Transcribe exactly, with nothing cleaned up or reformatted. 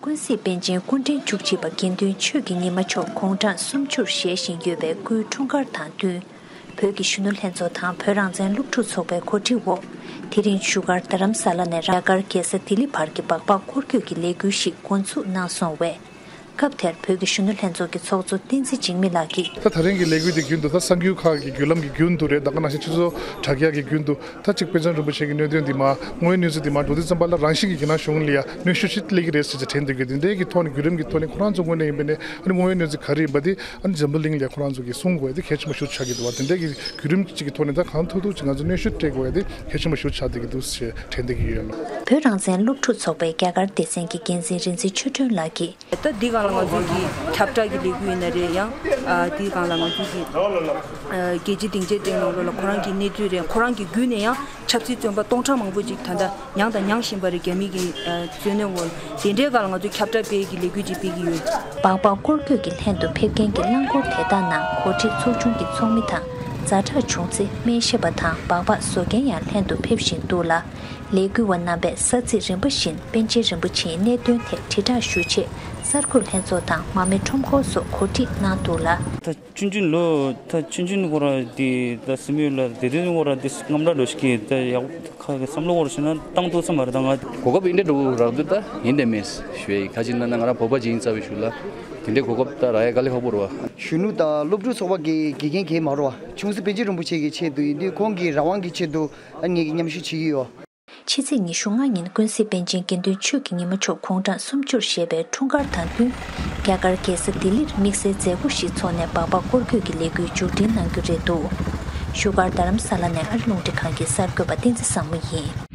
ཀུན་གཟིགས་པཎ་ཆེན་སྐུ་ཕྲེང་བཅུ་གཅིག་པ་དགེ་འདུན་ཆོས་ཀྱི་ཉི་མ་མཆོག་དགུང་གྲངས་སུམ་ཅུར་བཞེས་བཞིན་ཡོད་པའི་སྐུའི་འཁྲུངས་སྐར་དང་བསྟུན། བོད་ཀྱི་གཞོན་ནུ་ལྷན་ཚོགས་དང་བོད་རང་བཙན་སློབ་ཕྲུག་ཚོགས་པའི་གོ་སྒྲིག་འོག་དེ་རིང་བཞུགས་སྒར་རྡ་རམ་ས་ལ་ནས་རྒྱ་གར་རྒྱལ་ས་ལྡི་ལི་བར་གྱི་སྦག་སྦག་སྐོར་སྐྱོད་ཀྱི་ལས་འགུལ་ཞིག་འགོ་འཛུགས་གནང་སོང་བས། སྐབས་དེར་བོད་ཀྱི་གཞོན་ནུ་ལྷན་ཚོགས་ཀྱི་ཚོགས་གཙོ་བསྟན་འཛིན་འཇིགས་མེད་ལགས་ཀྱིས། ད་ད་རིང་གི་ལས་འགུལ་འདི་རྒྱུན་དུ་ད་གསར་འགྱུར་ཁག་གི་བརྒྱུད་ལམ་གྱི་རྒྱུན་དུ་རེད། ད་ག་ནང་བཞིན་སྤྱི་ཚོགས་དྲ་རྒྱ་གི་རྒྱུན་དུ་ད་གཅིག་པཎ་ཆེན་རིན་པོ་ཆེ་གི་གནད་དོན་འདི་མ་དངོས་ཡོད་གནས་ཚུལ་འདི་མ་འགྲོ་དུས་ཙམ་པ་ལ་རང་བཞིན་གྱིས་ཁྱེད་རང་གཞུང་ལ་ཡ་གནོན་ཤུགས་ཅིག་སླེབས་ཀྱི་རེད་ཟེར་ཅིག་དྲན་སྡོད་ཀྱི་འདུག་དེ་འདྲའི་གི་ཐོག་ནས་བརྒྱུད་རིམ་གྱི་ཐོག་ནས་ཁོ་རང་ཚོ་ངོས་ནས་ཡིན་པ་ནས་ཨ་ནི་དངོས་ཡོད་གནས་ཚུལ་ག་རེ་ཡིན་པ་དེ་ཨ་ནི་འཛམ་བུ་གླིང་ལ་ཁོ་རང་ཚོ་གིས་གསུང་དགོས་ཡ་དེ་གལ་ཆེན་པོ་ཤུགས་ཆགས་ཀྱི་འདུག་བ། དེ་འདྲའི་གི་བརྒྱུད་རིམ་གཅིག་གི་ཐོག་ནས་ད་གང་ཐུབ་ཐུབ་ཅིག་ང་ཚོ་གནོན་ཤུགས་སྤྲད་དགོས་ཡ་དེ་གལ་ཆེན་པོ་ཤུགས་ཆགས་བསྡད་ཀྱི་འདུག་ཞེས་དྲན་བསྡད་ཀྱི་ཡོད་ལགས། བོད་རང་བཙན་སློབ་ཕྲུག་ཚོགས་པའི་རྒྱ་གར་སྡེ་ཚན་གྱི་འགན་འཛིན་རིག་འཛིན་ཆོས་སྒྲོན་ལགས་ཀྱིས། ད་འདི་སྒང་ལ་ང་ཚོའི་གི་ཁྱབ་བསྒྲགས་ཀྱི་ལས་འགུལ་ཡིན་ན་རེད། ཡང་ཨ་འདི་སྒང་ལ་ང་ཚོའི་གི་ཨ་རྒྱལ་སྤྱིའི་སྡིངས་ཆའི་སྟེང་ནང་ལོགས་ལ་ཁོ་རང་གི་གནས་ཚུལ་རེད། ཁོ་རང་གི་བརྒྱུད་ནས་ཡང་ཆབ་སྲིད་བཙོན་པ་སྟོང་ཕྲག་མང་པོ་ཅིག་ད་ལྟ་མྱངས་དང་མྱང་བཞིན་པ་རེད། རྒྱ་མི་གི་ཨ་བཙོན་གནས་འོག་ལ། དེ་འདྲའི་སྒང་ལ་ང་ཚོས་ཁྱབ་བསྒྲགས་སྤེལ་གྱི་ལས་འགུལ་ཅིག་སྤེལ་གྱི་ཡོད། སྦག་སྦག་སྐོར་སྐྱོད་ཀྱི་ལྷན་དུ་ཕེབས་མཁན་གྱི་རླངས་འཁོར་དེ་དག་ནང་འགོ་ཁྲིད་ཚོགས་ཆུང་གི་ཚོགས་མི་དང་ཛ་དྲག་བྱུང་ཚེ་སྨན་ཞབས་པ་དང་སྦག་སྦག་བཟོ་མཁན་ཡང་ལྷན་དུ་ཕེབས་བཞིན་འདུག་ལ། ལས་འགུལ་བ་རྣམ་པས་ས་ཚིགས་རིམ་པ་བཞིན་པཎ་ཆེན་རིན་པོ་ཆེའི་གནད་དོན་ཐད་དྲིལ་བསྒྲགས་ཞུ་ཆེད་གསར་འགོད་ལྷན་ཚོགས་དང་མ་དམེ་ཁྲོམ་སྐོར་སོགས་གོ་སྒྲིག་གནང་འདུག་ལ། ད་ཆུང་ཆུང་ལོ་ད་ཆུང་ཆུང་སྐོར་དེ་ད་སེམས་ཡོད་ལ་དེ་དོན་སྐོར་དེ་རྔམ་སྐྲག་འགྲོ་ཞིག་གི་ད་ཡག་ཁ་གི་བསམ་བློ་སྐོར་བྱས་ན་བཏང་ཐུབ་ས་མ་རེད། ད་ང་གོ་སྐབས་འདི་འདྲ་འགྲོ་རག་དུས་ད་ཡིན་དེ་མེད་ཞུ་ཡ་ཡིན། ཁ་ཅིག་ན་ན་ང་རང་བོད་པ་ཅིག་ཡིན་ཚར་བའི་གཞུག་ལ་དེ་འདྲའི་གོ་སྐབས་ད་རག་ཡ་དཀའ་ལས་ཁག་པོ་རེད་བ། གཞོན་ནུ་དང་སློབ་ཕྲུག་ཚོགས་པ་གི་དགེ་རྒན་གང་ཡང་མ་རེད་བ། ཆུང་ས་པཎ་ཆེན་རིན་པོ་ཆེ་གི་ཆེད་དུ་ཡིན་དུས་ཁོང་གི་རང་དབང་གི་ཆེད་དུ་ཨ་ངེད་ཀྱིས་མཉམ་ཞུགས་བྱེད་ཀྱི་ཡོད། ཕྱི་ཚེས་ཉི་ཤུ་ལྔ་ཉིན་ཀུན་གཟིགས་པཎ་ཆེན་དགེ་འདུན་ཆོས་ཀྱི་ཉི་མ་མཆོག་དགུང་གྲངས་སུམ་ཅུར་བཞེས་པའི་འཁྲུངས་སྐར་དང་བསྟུན། རྒྱ་གར་རྒྱལ་ས་ལྡི་ལིར་དམིགས་བསལ་མཛད་སྒོ་ཞིག་འཚོགས་ནས་སྦག་སྦག་སྐོར་སྐྱོད་ཀྱི་ལས་འགུལ་མཇུག་སྒྲིལ་གནང་རྒྱུ་རེད་འདུག་བཞུགས་སྒར་རྡ་རམ་ས་ལ་ནས་ཨ་རི་རླུང་འཕྲིན་ཁང་གི་གསར་འགོད་པ་བསྟན་འཛིན་བཟང་མོ་ཡིན།